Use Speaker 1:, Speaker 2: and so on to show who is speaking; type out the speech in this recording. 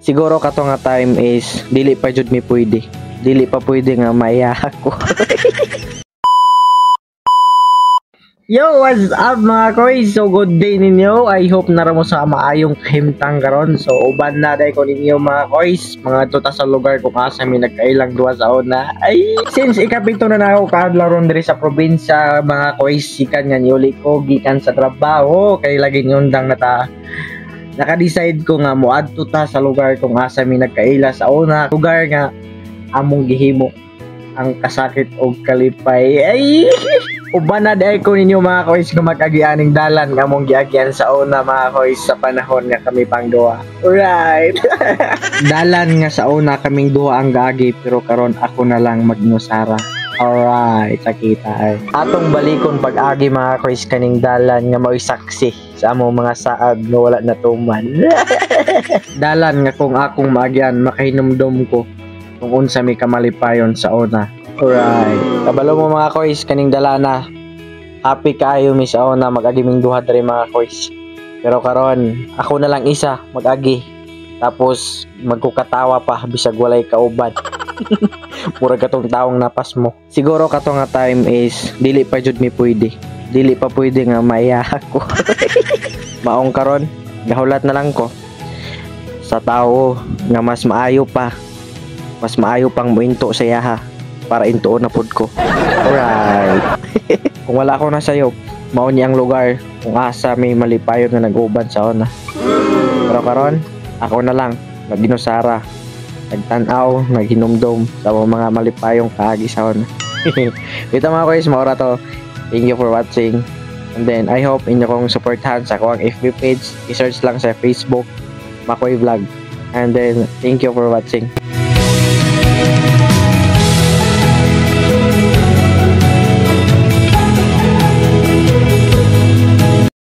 Speaker 1: Siguro kato nga time is dili pa jud mi pwede. Dili pa pwede nga maiyaha ko. Yo, what's up, mga koy? So good day ninyo. I hope naa ra mo sa maayong kahimtang karon. So uban na diay ko ninyo, mga koys. Mga tuta sa lugar kung asa mi nagkailang duha sa una. Ay, since ikapito na na ako kaadlaw ron diri sa probinsya, mga koys, sikan nga niuli ko gikan sa trabaho kay lagi undang na ta. Naka-decide ko nga moadto ta sa lugar kung asa mi nagkaila sa una, lugar nga among gihimo ang kasakit og kalipay. Ay, uban na diay ko ninyo, mga koys, nga mag-agianing dalan nga among giagyan sa una, mga koys, sa panahon nga kami pang duha. Alright. Dalan nga sa una kaming duha ang gaagi, pero karon ako na lang magnusara. Alright, sakita ay. Atong balikon pag-agi, mga koys, kaning dalan nga mao'y saksi sa among mga saad nga wala natuman. Dalan nga kung akong maagyan, makahinumdom ko kung unsa mi kamalipayon sa una. Alright. Kabalo mo, mga koys, kaning dalana. Happy kaayo mi sa una mag-agi ming duha diri, mga koys. Pero karon ako na lang isa mag-agi. Tapos magkukatawa pa bisag walay kauban. Murag katong taong napas mo. Siguro kato nga time is dili pa jud mi pwede. Dili pa pwede nga maiyaha ko. Maong karon, gahulat na lang ko sa tao nga mas maayo pa. Mas maayo pang muinto sa iyaha para intuon na pud ko. Alright. Kung wala ko na sayo, mao ni ang lugar kung asa may malipayon nga nag-uban sa una. Pero karon, ako na lang naginusara, nagtan-aw, naghinumdom sa mga malipayong kaagi sa una. Ito, mga koys, mao ra to. Thank you for watching. And then, I hope inyo kong supportahan sa akong FB page. I-search lang sa Facebook, Makoy Vlog. And then, thank you for watching.